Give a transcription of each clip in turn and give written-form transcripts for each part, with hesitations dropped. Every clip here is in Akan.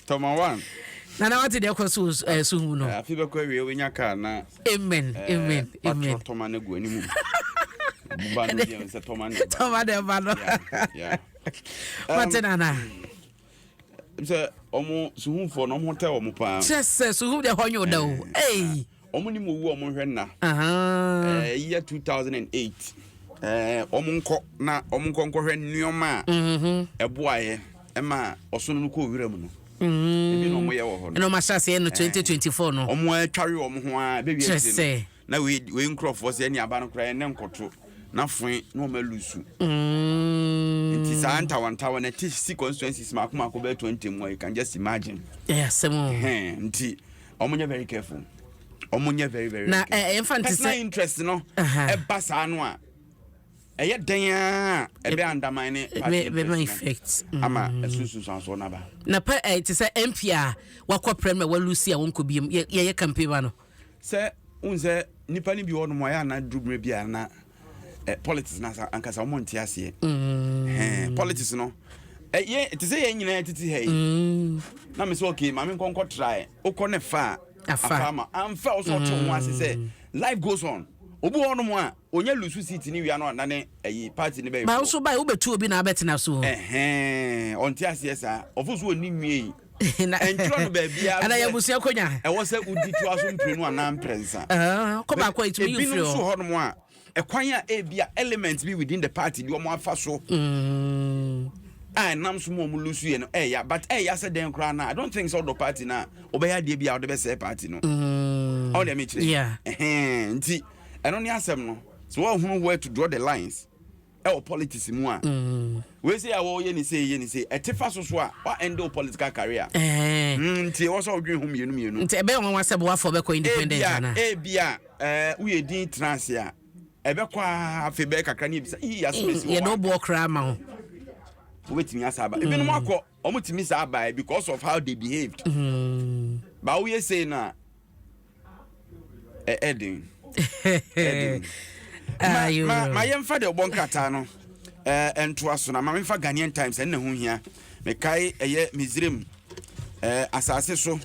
Tɔma one. Nana, wate deɛ ɛkɔ so ɛɛ so hu no. Afi bɛkɔ awie, wonya kaa na. Amen, amen, amen. Watwerɛ tɔma no gu anim. Buba no deɛ sɛ tɔma no ba. Tɔma de ba no. Wate, Nana. Sɛ ɔmo suhunfoɔ no, ɔmo tɛ ɔmo paa. Kyerɛ sɛ suhun deɛ, hɔ nyɛ o da o. Ee. Ɔmo ni mu owu, ɔmo hwɛ nna. Year 2008, ɔmo nkɔ na ɔmo nkɔ nkɔhwɛ nneɛma a ɛboayɛ ɛma ɔsono no kɔ owura mu no. Ebi na ɔmo yɛ wɔ hɔ no. Ɛna ɔmo ahyɛ aseɛ no 2024 no. Ɔmo atware ɔmo ho a bɛwie kyerɛ akyire sɛ no na wei nkurɔfoɔ sɛ ɛne aba no koraa ɛnɛ nkɔto na foe na ɔmo alusu. Nti saa ntawantawa na ɛte si constituencies mako mako bɛyɛ 20 mu a, you can just imagine. Ɛyɛ asɛm o. Hɛn, nti ɔmo nyɛ very careful, ɔmo nyɛ very very na careful. ɛ ɛmfa nte personal sɛ interest no ɛba saa no a, ɛyɛ den a ɛbɛ undermine ne party bɛma interest no effect ama ɛsunsunsansoɔ no aba. Na pɛ ɛ te sɛ MP a wakɔ prɛm na walusi a wɔnkɔ biom, yɛyɛ campaign ma no. Sɛ wohu sɛ nnipa no bi wɔ nom a, ɛyɛ ana duru mmerɛ bi a na politics no ankasa wɔn nte aseɛ. Politics no te sɛ yɛn nyinaa tete ha yi na me sɛ, okay, maame nkɔnkɔ try, wokɔ ne fa a Afa. Afa ama amfa wo sɛ ɔte wo ho ase sɛ life goes on. Obi wɔ nom a ɔnya lose seat ne wia no anane ɛyi party ne bɛyɛ. Ba nso ba wobɛtu obi na abɛtena so. Ɛhɛn, ɔnte aseɛ saa, ɔfo so ɔni nwie yi Na ɛntwerɛ no baabiara ana sɛ yɛ abusua konya. Ɛwɔ sɛ wodi toa so mprenu anaa mprɛnsa. Kɔ baako a ɛtumi yi Ebinom firi nso hɔ. hɔ nom a, ɛkwan a ebi a element bi within the party de ɔmo afa so a ɛnam so mu ɔmo lose yɛ no, ɛɛya, but ɛɛya sɛ dɛn koraa na I don't think sɛ ɔdɔ party na ɔbɛyɛ adeɛ bi a ɔde bɛsɛɛ party no. Ɔmo deɛ mekyerɛ. Ɛhɛn, nti ɛno ne asɛm no sɛ wɔahunu where to draw the lines ɛwɔ politics mu a, wei sɛ a wɔyɛ ne sei, yɛ ne sei, ɛte fa so so a wa end wo political career. Nti ɛwɔ sɛ wodwene ho mmienu mmienu. Nti ɛbɛyɛ nwanwa sɛ boafoɔ bɛkɔ independent Ebia ana? Ebia woyɛ din tena ase a, ɛbɛkɔ a afei bɛyɛ kakra ne ebisa yi asɛm esi wɔ yɛde hɔ wo boɔ koraa ma wo. A wobɛtumi asa aba. Ebinom akɔ, ɔmo tumi saa aba because of how they behaved. Ba woyɛ sei no a, ɛden ɛden. Ma Ayo. ma yɛmfa deɛ ɔbɔ nkrataa no ɛntoa so na ma memfa Ghanaian Times. Ɛnna ho hia mekae ɛyɛ Misrim asase so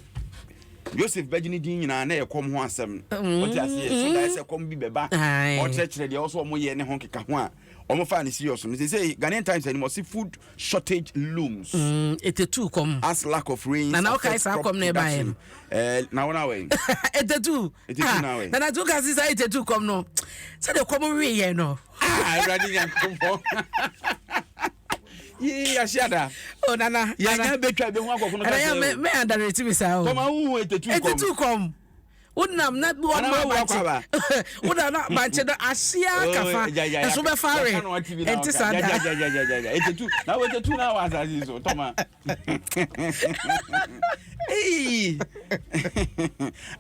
Joseph bɛgye ne din nyinaa na yɛ kɔm ho asɛm. Ɔte aseɛ so dae sɛ kɔm bi bɛba. Ɔkyerɛkyerɛ deɛ ɔsɛ ɔmo yɛ ne ho keka ho a ɔmo fa ne serious no. Sɛ Ghanaian Times anim, ɔse food shortage looms Etetu kɔm as lack of rains Na na wokae saa kɔm na ɛbaeɛ no? Na wɔn awɛ Etetu. Etetu na awɛ. Nana tu kasi sa etetu kɔm no, sɛdeɛ kɔm weyɛ no. Ah, Awurade Nyankopɔn, yii ahyia da. O Nana. Yɛnya bɛtwa bɛhu akɔko no. Ɛna yɛ mɛ mɛ andareti mi saa o. Tɔma, wohu etetu kɔm? Etetu kɔm, wonam na bi wɔn Ana ma wawu akɔ aba? Bankye wonam na bankye no ahyia kafa ɛso bɛfa we, ɛnti saa da. Etetu na wo etetu na wɔ asase so, tɔma. Ei,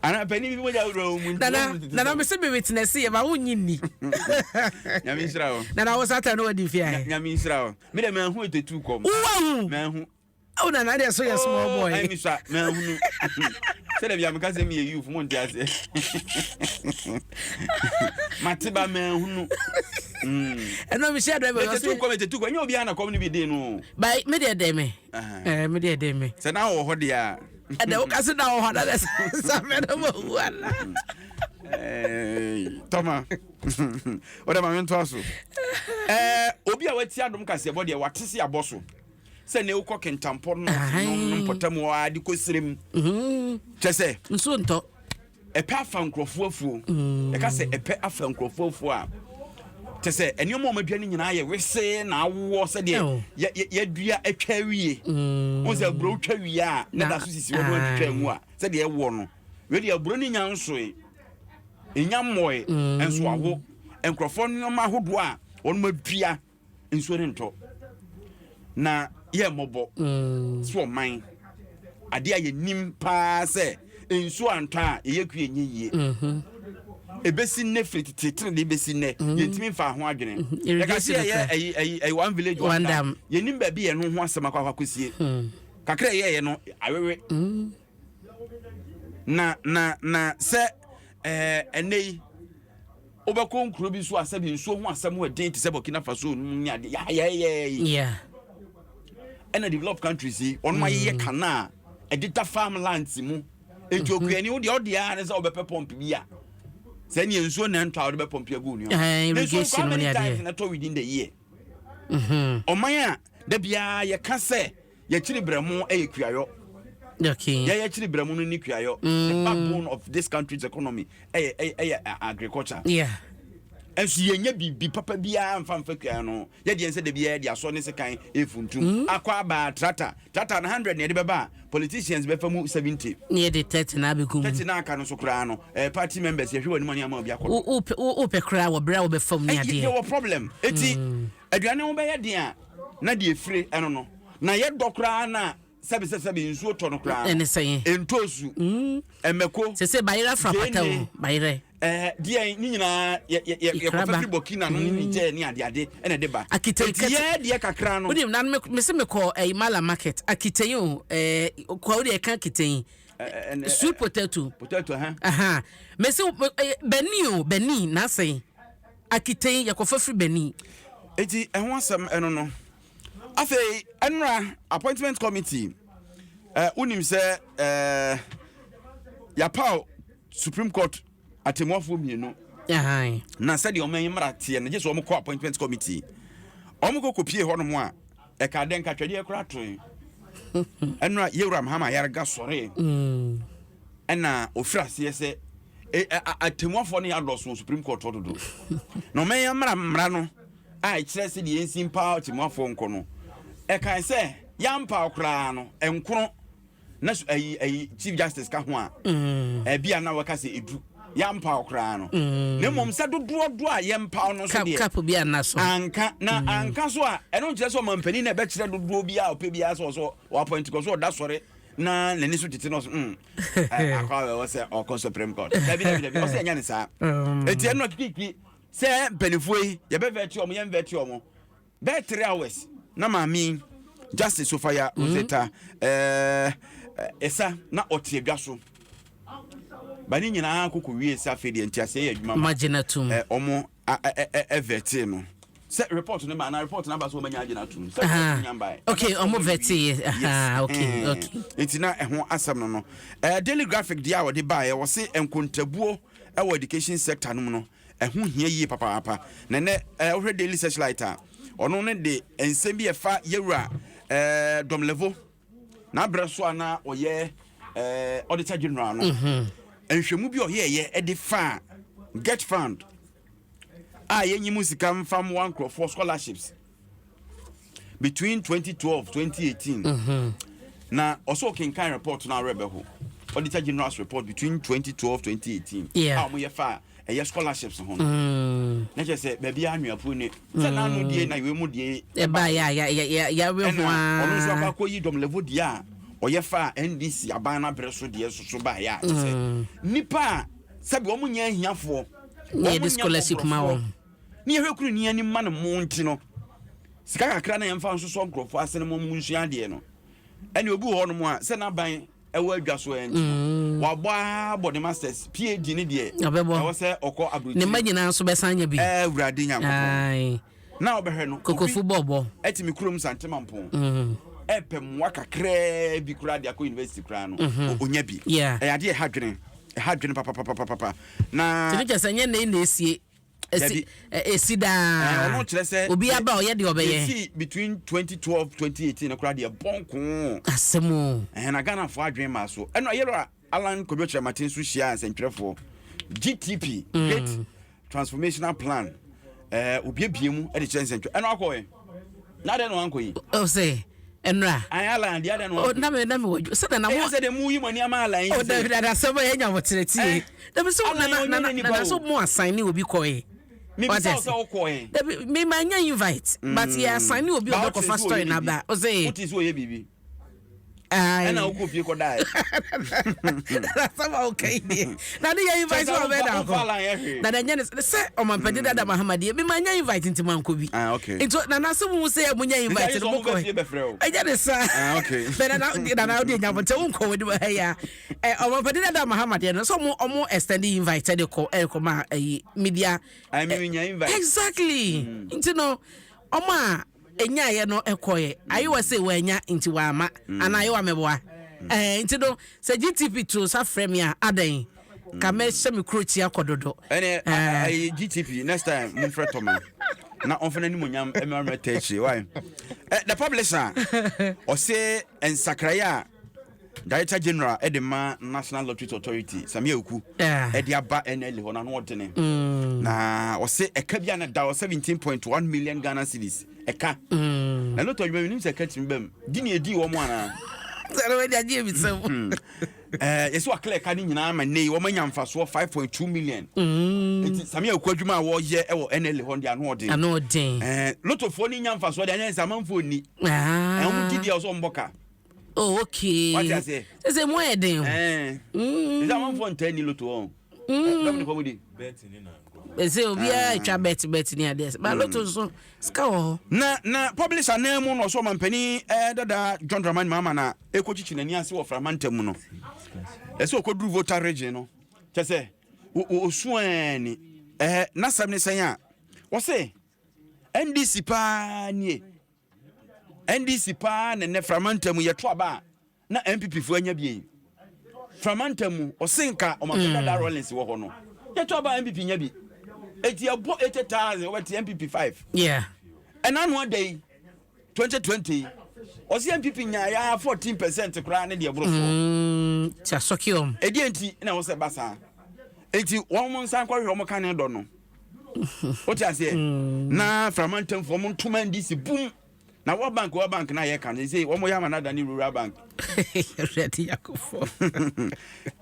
ana panin bi mogya wura wo mu nti Nana, wɔn mu tete Nana, sɛ- mi sɛ mi witness yɛ ma wonyi ni. Nyame nhyira wo. Nana, wo sata no wadi fi ayɛ. Nyame nhyira wo. Me dɛ, manhu etetu kɔm. Wahu? Manhu. Awo Nana deɛ so yɛ small boy. Ɛmi sa manhunu sɛdeɛ bia meka sɛ meyɛ youth mo nte aseɛ, mate ba manhunu. Ɛnna mi hyɛ driver yɛ etetu ɔsɛ kɔm, etetu kɔm, ɛnyɛ obiara na kɔm no bi den no. Bai, mi deɛ dɛ mi ɛɛ mi deɛ dɛ mi. Sɛ na wɔ hɔ deɛ a. Ɛdɛ wo kasi na wɔ hɔ na dɛ sɛ na mo wu ana? Hey, tɔma, wode ma mentoa so. Obi a wati adom kaseɛbɔ deɛ, wate se abɔ so sɛ ne wokɔ Kentampɔ no no mpɔtam hɔ a de kɔsirem kyɛ sɛ nsuo ntɔ. Ɛpɛ afa nkurɔfoɔ afuo. Ɛka sɛ ɛpɛ afa nkurɔfoɔ afuo a, kyɛ sɛ nneɛma a ɔmadua no nyinaa yɛ wesee na awoɔ sɛdeɛ yɛadua atwa awie. Wo sɛ aburo wotwa wie a na da so sisi hɔ na watwitwa ngu a, sɛdeɛ ɛwoɔ no, wei deɛ aburo no nya nsoe, ɛnya mmɔe nso awo nkurɔfoɔ nneɛma ahodoɔ a wɔn adua. Nsuo no ntɔ na yɛ mmɔbɔ so ɔman adeɛ a yɛnim paa sɛ nsuo antɔ a yɛyɛ kue nyɛ yie. Ebesi nnɛ, firi tete de besi nnɛ, yɛntumi nfa ho adwene. Yɛka sɛ yɛyɛ ɛyi ɛyi ɛyi one village one dam, yɛnim baabi yɛn no ho asɛm akɔ akɔsie. Kakra yɛyɛ no awewe na sɛ ɛnɛ yi wobɛkɔ nkuro bi so a, sɛbi, nsuo ho asɛm ho ɛden te sɛ Burkina Faso no mu ne adeɛ yɛyɛyɛ yi. Ɛna developed countries yi, wɔn ayeyɛ canal ɛdeda farm lands mu. Eti okuani wo deɛ, ɔdeɛ ara ne sɛ ɔbɛpɛ pump bi a sɛ ne nsuo na ɛntɔ a, ɔde bɛ pump agu nneɛma. Na nsuo irrigation nkɔ how no many ne times adeɛ. Na ɛtɔ within the year. Ɔman a da biara yɛka sɛ yɛkyiri brɛmo ɛyɛ kuayɔ. Yɛyɛ kyiri brɛmo no ne kuayɔ. The backbone of this country's economy ɛyɛ agriculture. Ɛnso yɛnyɛ biribi papa biara mfa kuayɔ no. Yɛdeɛ nsɛ da biara yɛde asɔ ne sekan ɛfuntum akɔ aba tractor. Tractor no 100 na yɛde bɛba a, politicians bɛfa mu 70. Ne yɛde 30 na abɛgu mu. 30 na aka no so koraa no, party members yɛhwɛ wɔ anim a ne ama obi akɔ. Wopɛ koraa wɔ berɛ a wobɛfa mu ne adeɛ. Yɛwɔ problem. Eti aduane ho bɛyɛ den a, na deɛ efire ɛno no na yɛdɔ koraa na sɛbi sɛ sɛbi nsuo tɔ no koraa no, Ɛne sɛn? Ntoosu, ɛmɛko, sɛ sɛ bayerɛ afra pata o. Gyeene. Bayerɛ. Deɛ ne nyinaa yɛkɔfɛ Ikraba. firi Burkina no ne Niger ne adeade ɛna ɛde ba. Akite- Eti yɛ deɛ kakra no. Wonim na me sɛ mekɔ ɛyi Mala Market, akitɛyi o, kɔ wode ɛka akitɛyi sweet potato. Potato ha. Aha, mese Benin o, Benin na asɛn akitɛyi yɛkɔfa firi Benin. Eti ɛho asɛm ɛno no. Afei ɛnora appointment committee, wonim sɛ yɛapaw Supreme Court atemmuafoɔ mmienu. Na sɛdeɛ ɔman yi mmara teɛ no, gye sɛ ɔmo kɔ appointment committee. Ɔmo kɔ kɔpie hɔnom a, ɛka dɛn nkatwadeɛ koraa toe. Ɛnora yɛwura Mahama Ayariga sɔre ɛna ofiri aseɛ sɛ atemmuafoɔ no yɛ adɔso wɔ Supreme Court hɔ dodo, na ɔman yi mmara no a ɛkyerɛ sɛ deɛ yɛnsi mpa atemmuafoɔ nkɔ no, ɛkae sɛ yɛampaw koraa no ɛnkono na so ayi Chief Justice ka ho a, ɛbi a na wɔka sɛ edu yɛampaw koraa no, na mmom sɛ dodoɔ do a yɛmpaw no so deɛ cap bi ana so. Anka na anka so a, ɛno nkyerɛ sɛ ɔmampanin na ɛbɛkyerɛ dodoɔ bi a ɔpɛ biara sɛ ɔsɛ ɔ appoint kɔ so. Ɔda sɔre na n'ani so tete no ɔso akɔ a ɛwɔ sɛ ɔkɔ Supreme Court. Dabi, dabi, dabi, ɔsɛ ɛnyɛ ne saa. Eti ɛno kikiki sɛ mpanimfoɔ yi yɛbɛ vet ɔmo, yɛn vet ɔmo bɛɛ 3 hours na maame Justice Sophia Rosetta ɛsa na ɔte adwa so ba ne nyinaa koko wie sɛ afei deɛ ntiaseɛ yɛ adwuma ma magye no tom. Ɔmo ɛ vet no sɛ report no ma na report no aba so, ɔmanya agyina tom sɛ report no nya mbaeɛ. Okay, ɔmo vet yɛ. Aha, okay. Nti na ɛho asɛm no, Daily Graphic deɛ a wɔde baeɛ, wɔse nkontabuo ɛwɔ education sector no mu no ɛho hia yie papaapa. Na nɛ wohwɛ Daily Searchlight a, ɔno ne de nsɛm bi ɛfa yɛwura Domelevo n'abrɛ so a na ɔyɛ Auditor General no, nhwɛmu bi a ɔyɛɛyɛ ɛde fa GETFund a yɛnyi mu sika mfa mmoa nkurɔfoɔ scholarships between 2012 2018. Na ɔsɛ ɔkenkan report no awerɛ bɛho, Auditor General's report between 2012 2018 a wɔyɛ fa a ɛyɛ scholarships ho no, na kyerɛ sɛ baabi a anweapuo ne sɛ n'ano die na ìwé mu die. Ɛba yɛ a yɛawe ho. Ɛna ɔno nso akɔ a akɔyi Domelevo deɛ a ɔyɛ fa a NDC aban no abrɛ so deɛ soso baeɛ a, kyerɛ sɛ nipa a sɛbi wɔn nyɛ ahiafoɔ, Ne wɔn yɛde nyɛ scholarship ma mmɔborɔfoɔ, wɔn. Ne yɛhwɛ kuro ni anim ma no mo nti no, sika kakra na yɛmfa nso sɔ nkurɔfoɔ ase no mo nsua adeɛ no. Ɛne obi wɔ hɔnom a sɛ n'aban ɛwɔ adwa so ɛnti no, wabɔ abɔ ne masters, PhD ne deɛ Ɔbɛbɔ. ɛwɔ sɛ ɔkɔ aburokyire. Ne mma nyinaa nso bɛsan nya bi. Ɛwurade Nyankopɔn. Na ɔbɛhwɛ no, Kokofo bɔɔbɔ. Ɛte me kurom Santemampɔn, ɛpɛ mmoa kakraa bi koraa de akɔ university koraa no, ɔnya bi. Ɛyɛ adeɛ ɛha dwene, ɛha dwene papapapapapa na Nti kyɛ sɛ nyɛ na esie esi. Dabi. Esi daa. Ɔno kyerɛ sɛ obi aba a ɔyɛ deɛ ɔbɛyɛ. Yɛsi between 2012 2018 no koraa deɛ bɔnkoo. Asɛm o. Ɛhɛn na Ghanafoɔ adwene maa so. Ɛno yɛrɛ Alan Kwadwo Kyerematen nso hyia nsɛntwerɛfoɔ, GTP, Great Transformational Plan, obiebie mu ɛde kyerɛ nsɛntwerɛ. Ɛno akɔ ɛ na adɛn na wankɔ yi? Ɔ sɛ ɛnura. Ayɛ Alan deɛ, adɛn na O wankɔ yi? Na me wɔ sɛ na Ɛyɛ mo sɛ deɛ mu yi mo ani ama Alan yi O sɛ- dabi, dada, asɛm a yɛnya wɔ tene tie. Dabi sɛ Alan nana ɔnyɛ nana nipa nana o. so mo assign ne obi kɔɛ. Mebisa Wate wo ase? sɛ wokɔɛ? Dabi, me ma nya invite, but yɛ assign ne obi a Ba wote ɔbɛkɔfa sɛ story ɔyɛ na biribi. ba o sɛ Wote sɛ ɔyɛ biribi? Ayi. Ɛna wokɔ fie kɔdaɛ. Asɛm a woka yi deɛ, na ne yɛ invite Kyerɛ sɛ wa bɛda womfa akɔ Alan yɛ hwee. Na nyɛ ne sɛ ɔmampɛde dada Mahama deɛ, me ma nya invite nti mankɔ bi. Ah, okay. Nti nana sɛ mu sɛ munya invite Nti no ayɛ sɛ ɔmo mokɔ. bɛ fie bɛfrɛ wo. Ɛnyɛ ne saa. Ah, okay. Bɛ nana wode nya bɔntɛ wonkɔ w'anim ha yi a, ɔmampɛde dada Mahama deɛ no sɛ ɔmo extend invite de kɔ ɛkɔ ma ɛyi media. I mean, nya invite. Exactly, nti no ɔmo a Ɛnyaeɛ no ɛkɔɛ ayewa sɛ wanya nti wama anaa ayewa mɛboa ɛɛ. Nti no sɛ GTP to nsa frɛ me a, adɛn ka mɛhyɛ me kuro kyi akɔ dodo. Ɛne ɛyɛ GTP, next time momfrɛ Tɔma na ɔmfa n'animonyam mmɛmmerɛ ta akyire why. The Publisher ɔse nsakraeɛ a Director General ɛde ma National Lotteries Authority, Samia Oku, ɛde aba NLA hɔ na ano ɔdene, na ɔse ɛka bi a na da hɔ 17.1 million Ghana cedis ɛka na lotto adwuma mi nim sɛ ɛka tumi bam di ne ɛdii wɔ mo anaa. Sɛ no wadi agye bi sɛm. Yɛsɛ wakla ɛka no nyinaa ma nnɛ yi wɔma nya mfasoɔ 5.2 million, nti Samia Oku adwuma a wɔyɛ ɛwɔ NLA hɔ no de ano ɔden. Ano ɔden. Lotofoɔ no nya mfasoɔ de anyɛ sɛ amanfoɔ nni. Wɔn di deɛ ɔsɛ ɔmbɔ ka. Oh, okay. Wate aseɛ? Sɛ mu ayɛ den o. Ɛsɛ amanfoɔ ntaa ni loto hɔ dɔm ne fam di. Ɛsɛ obiara atwa bet bet ne adeɛ ba loto nso sika wɔ hɔ. Na publisher nan mu na ɔsɛ ɔmampanin dada John Dramani Mahama na ɛkɔkyikyi n'ani ase wɔ Frama ntam mu no, ɛsɛ ɔkɔduru Volta Region no kyɛ sɛ ɔsu ani n'asɛm ne sɛn a wɔse NDC paa nie, NDC paa ne nnɛ Frama ntam yɛto aba a na NPP foɔ anya bie. Frama ntam mu ɔse nka ɔmampanin dada Rawlings wɔ hɔ no, yɛto aba a NPP nya bi, eti ɛbɔ 80,000 wɔbɛte NPP 5. Ɛna ano ada yi 2020 yi ɔsi NPP nyaaya 14% koraa ne deɛ boro soɔ. Ti asɔke ɔm. Ɛdeɛ nti na ɛwɔ sɛ ba saa, nti wɔn mo nsa nkɔhwɛ wɔn kane dɔ no, wote aseɛ? Na Frama ntamfoɔ wɔn ntoma NDC bum na World Bank, World Bank na yɛka no sɛ wɔn yɛ ama no adane rural bank. Awurade Yakofo.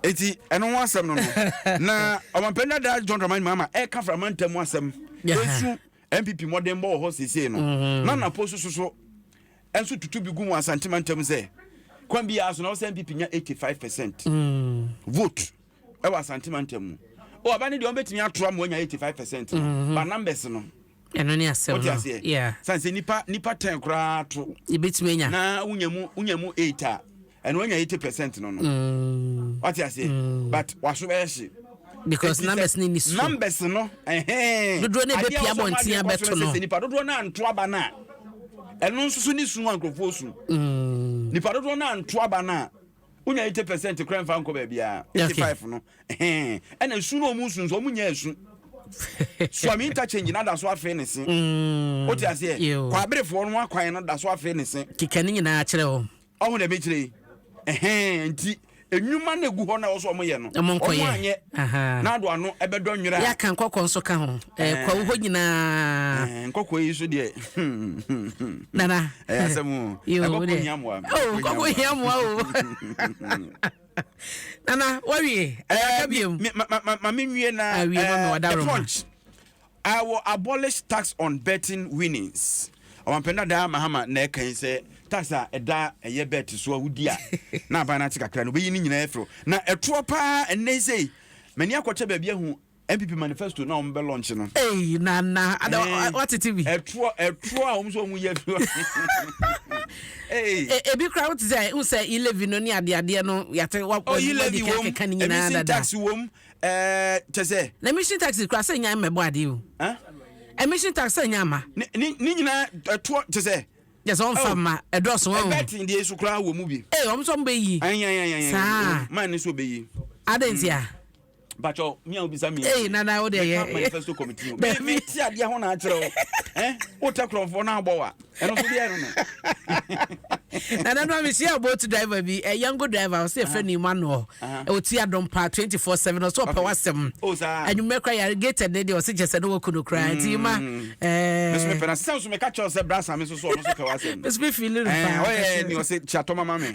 Eti ɛno ho asɛm no na ɔmampanin dada John Dramani Mahama ɛka Frama ntam asɛm esu NPP mmɔden bɔ wɔ hɔ seesei no na napo so so ɛnso tutu bi gu mu Asantema ntam sɛ kwan biara so na ɔsɛ NPP nya 85% vote ɛwɔ Asantema ntam mu. O aba ne deɛ ɔbɛtumi ato ama ɔnya 85% no, ba numbers no ɛno ne asɛm. Wote no aseɛ? San sɛ nipa 10 koraa to yɛbɛtumi anya na wonya mu 8 a, ɛno woanya 80% no. Wate aseɛ? But waso bɛyɛ hye because Enti sɛ numbers ne ni so. Numbers no, ɛhɛn. Dodoɔ no Adeɛ a ɛbɛpia wɔsɔ ɔmo abɔnten adwene kɔ so abɛto no no. sɛ nipa dodoɔ no anto aba no a, ɛno nso so ne su a nkurɔfoɔ su nipa dodoɔ no anto aba no a, wonya 80% kora mfa nkɔ baabiaa. 85 no, ɛhɛn, ɛna su no ɔmo su nso ɔmo nya asu Suame Interchange na da so afei ne se, wote aseɛ? Yo. Kwaberefoɔ no akwan no da so afei ne se. Keka ne nyinaa kyerɛ wɔ. Ɔho dɛ mekyerɛ yi, ɛhɛn, nti enwuma no egu hɔ na ɛwɔ sɛ ɔmo yɛ no, ɔmo nkɔyɛ. Ɔmo anyɛ na ado ano ɛbɛdɔ nwera a yɛaka nkɔkɔ nso ka ho, kwawu hɔ nyinaa. Nkɔkɔ yi so deɛ, Nana. Ɛyɛ asɛm o. Yo, Nkɔkɔ deɛ. hia mmoa. Oh, nkɔkɔ hia mmoa o. Nana, wawie aka biom? Ma me nwie na Awie ma me wada The Roma. Punch: "I will abolish tax on betting winnings." Ɔmampanin dada Mahama na ɛka yi sɛ tax a ɛda ɛyɛ bet so a wodi a na aban no ate kakra no, obɛyi ne nyinaa afiri hɔ. Na ɛtoɔ paa ɛnnɛ yi sɛ m'ani akɔkyɛ baabi ahu NPP manifesto na wɔn bɛ launch no. Ei, Nana ada watete bi. Ɛtoɔ a wɔn nso wɔn yi afiri hɔ. Hey. Ebi kora wote sɛ wo sɛ e-levy no ne adeadeɛ no yɛate Oh, e-levy wadi wom, keka ne nyinaa emission dada. tax wom, kyɛ sɛ Na emission tax kora sɛ nya mmɛbɔ adeɛ o. Huh? Emission tax sɛ nya ama. Ne nyinaa ɛtoɔ kyɛ sɛ yɛ sɛ ɔmfa Oh. ma ɛdɔɔso wɔn. Ɛbɛtin deɛ so koraa wɔ mu bi. Ee, ɔmo nso ɔmo bɛyi. Ayi. Saa. Man ne so bɛyi. Adɛn nti a? Bàtɔ mi a obisa mi. Ei, Nana, wo deɛ Meka manifesto committee ho. Mi ti adeɛ ho na akyerɛ o. O tɛ kurɔfoɔ na abɔ wa. Ɛno so deɛ no no. Nana no amehyia boat driver bi, yango driver, ɔsɛ yɛfrɛ no Emmanuel. Ɔti adɔm paa 24/7, ɔsɛ ɔpɛ w'asɛm. Oh, saa. Anwummerɛ kora yare gated ne deɛ ɔsɛ kyɛ sɛ ne waku no koraa nti ma Me so mepɛ na sisan so meka kyerɛ wo sɛ brasa me so so ɔno so pɛ w'asɛm. Me so mefili no Eh, paa. ɔyɛ ni ɔsɛ kyiatɔ mama me.